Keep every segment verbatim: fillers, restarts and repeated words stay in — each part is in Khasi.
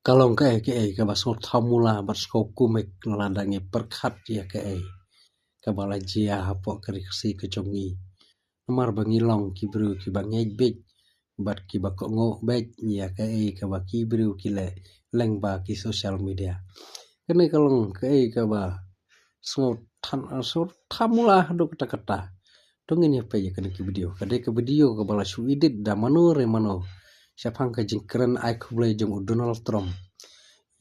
Ka long kaei kaei kaba sngewthuh mula bad sngewkumne lada ngi pyrkhat ïa kaei kaba la jia hapoh ka ri Khasi ka jong ngi. Namar ba ngi long ki briew kiba ngeit beit bad kiba kohnguh beit ïa kaei kaba ki briew ki leh lyngba ki social media. Kane ka long kaei kaba sngewthuh, sngewthuh mula haduh katta katta. To ngin ïa peit ïa kane ka video. Ka dei ka video kaba la shu edit da mano re mano shaphang ka jingkren ai khublei jong u Donald Trump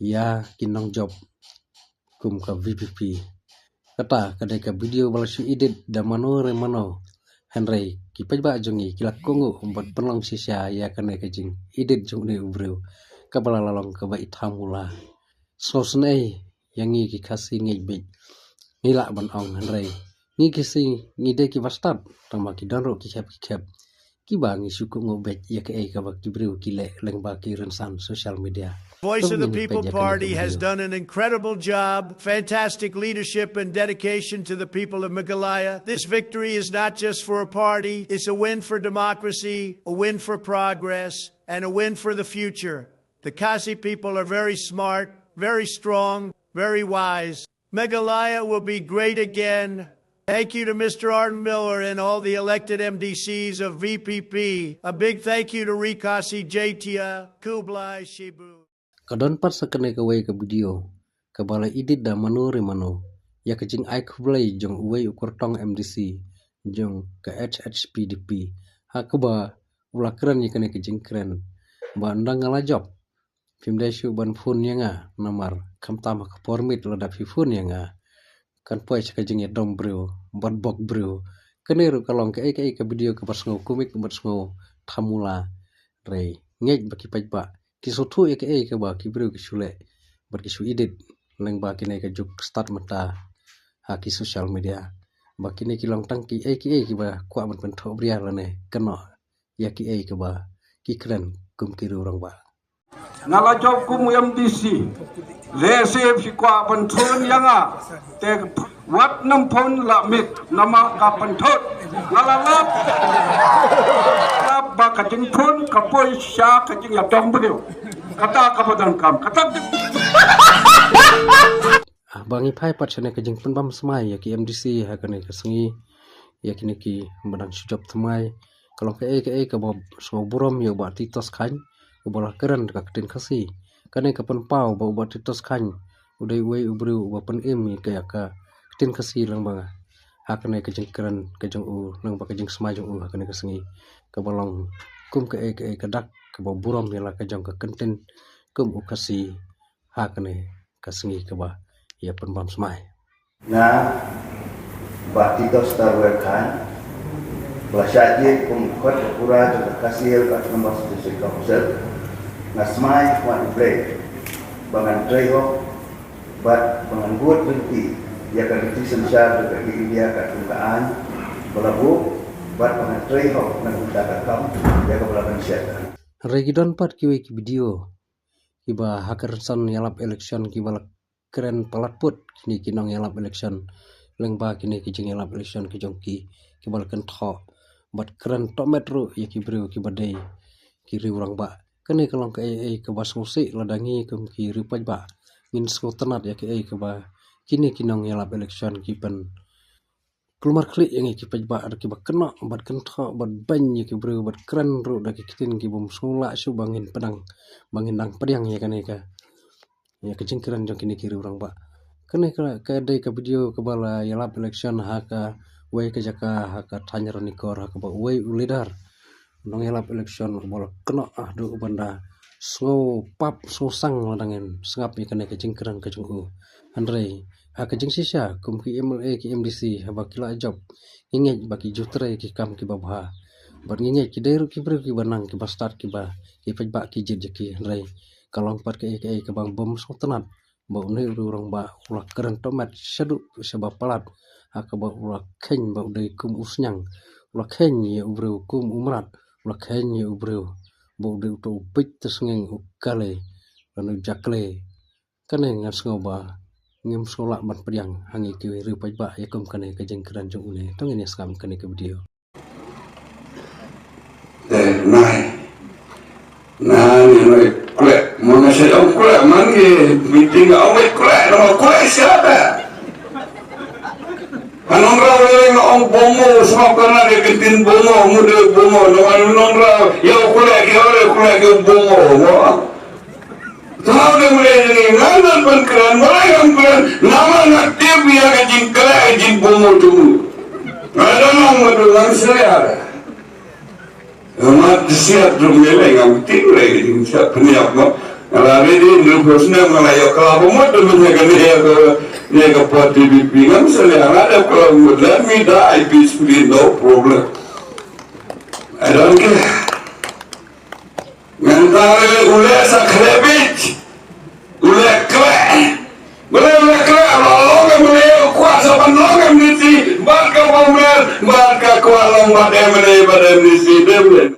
ïa ki nongjop kum ka VPP. Kata ka dei ka video ba la shu edit da mano re mano. Hynrei ki paidbah jong ngi ki la kohnguh bad pynlong shisha ïa kane ka jingedit jong une u briew kaba la long kaba ithuh mula. Sngewsynei ïa ngi ki Khasi ngeit beit. Ngi lah ban ong hynrei ngi ki Khasi ngi dei kiba stad, tangba ki don ruh ki khep ki khep kiba ngi shu kohnguh beit ïa kaei kaba ki briew ki leh lyngba ki rynsan social media. Voice of the People Party has done an incredible job, fantastic leadership and dedication to the people of Meghalaya. This victory is not just for a party, it's a win for democracy, a win for progress, and a win for the future. The Khasi people are very smart, very strong, very wise. Meghalaya will be great again. Thank you to Mister Arden Miller and all the elected M D Cs of VPP. A big thank you to Ri Khasi Jaintia. Kublai Chibu. Ka don pat sa kane kawei ka video kaba la edit da mano re mano ïa ka jingai khublei jong uwei u kyrtong MDC jong ka HHPDP, ha kaba u la kren ïa kane ka jingkren ba ynda nga la jop, phim dei shuh ban phone ïa nga, namar khamtam ha ka por miet lada phi phone ïa nga kan poi sha ka jingïadom briew bad bok briew. Kane ruh ka long kaei kaei ka video kaba sngewkomik bad sngewthuh mula. Hynrei ngeit ba ki paidbah ki sngewthuh ïa kaei kaba ki briew ki shu leh bad ki shu edit lyngba kine ka juk stad mynta ha ki social media. Ba kine ki long tang kiei kiei kiba kwah ban pynthoh bria lane kynnoh ïa kiei kaba ki kren kum ki riew rangbah. Nga la jop kum u MDC. Lehse phi kwah ban thun ïa nga. Te wat nym phone la miet namar ka pynthut. Nga la lap. Lap ba ka jingphone ka poi sha ka jingïadom briew. Kata kaba donkam. Kata Ah, ba ngi phai pat shane ka jingpynbam smai ïa ki MDC ha kane ka sngi, ïa kine kiba dang shu jop thymmai. Ka long kaei kaei kaba sngewburom ïa u Bah Titos Chyne uba la kren ka ktien Khasi. Kane ka pynpaw ba u Bah Titos Chyne u dei uwei u briew uba pynim ïa ka, ïa ka ktien Khasi lyngba ha kane ka jingkren ka jong u, lyngba ka jingsmai jong u ha kane ka sngi. Kaba long kum kaei kaei ka dak kaba burom ïa la ka jong ka ktien kum u Khasi ha kane ka sngi kaba ïa pynbam smai. Nga Bah Titos Tarwer Chyne, ba la shah jied kum u khot u pura jong ka Khasi Hills Autonomous District Council, nga smai wad U Blei ba ngan trei hok bad ba ngan bud lynti ïa ka lynti synshar jong ka India katkum ka aiñ ba la buh bad ba ngan trei hok na ka bynta ka kam ïa kaba la pynshet. Hynrei ki don pat kiwei ki video kiba ha ka rynsan ïalap election kiba la kren palat put kine ki nongïalap election lyngba kine ki jingïalap election ki jong ki, kiba la kynthoh bad kren tohmet ruh ïa ki briew kiba dei ki riew rangbah. Kane ka long kaei kaei kaba sngewsih lada ngi kum ki riew paidbah ngin sngewtynnat ïa kaei kaba kine ki nongïalap election ki pyn kulmar khlieh ïa ngi ki paidbah da kiba kynnoh bad kynthoh bad beiñ ïa ki briew bad kren ruh da ki ktien ki bym sngewlah shuh ba ngin pdiang, ba ngin dang pdiang ïa kane ka, ïa ka jingkren jong kine ki riew rangbah. Kane ka, ka dei ka video kaba la ïalap election ha kawei ka jaka ha ka thaiñ Ranikor ha kaba uwei u leader nongïalap election uba la kynnoh haduh ban da sngewpap sngewsang lada ngin sngap ïa kane ka jingkren ka jong u. Hynrei ha ka jingshisha kum ki MLA ki MDC haba ki la jop, ngi ngeit ba ki ju trei ki kam kiba bha. Bad ngi ngeit ki dei ruh ki briew kiba nang kiba stad kiba ki paidbah ki jied ïa ki. Hynrei ka long pat kaei kaei kaba bym sngewtynnat ba une u riew rangbah u la kren tohmet shaduh shaba palat ha kaba u la kheiñ ba u dei kum u sniang, u la kheiñ ïa u briew kum u mrad, u la kheiñ ïa u briew ba u dei uto u beit ta sngeng u kale lane u jakle. Kane nga sngew ba ngim sngewlah ban pdiang ha ngi ki riew paidbah ïa kum kane ka jingkren jong une. To ngin ïa sngap kane ka video. Te nai nani noi kle mo na Ong khleh man ki meeting, ong khleh, ong khleh siapa? Hanong rau leng ong bomo, semua kena dia kentin bomo, muda bomo, nama nong rau, ya khleh ki ore, khleh ki bomo, mo. Tahu dia mulai ni, nganan pun keren, mulai yang keren, nama nak tip ya ke jing khleh, jing bomo tu. Ada nang madu nang selia. Mat siat rum ngelai ngam ting lagi jing siat peniap mo. Ngala ready ndu pos ne ngala yo kala bomot de men ne ne ko ne ko party B P ngam sele ngala de kala bomot, let me die peacefully, no problem. I don't care. Ngan tare ule sa khlebit. Ule kle. Bele ule kle lo lo ke bele kwa sa ban lo ke mniti. Bat ka bomel, bat ka kwa long bat M N A bat M N C dem.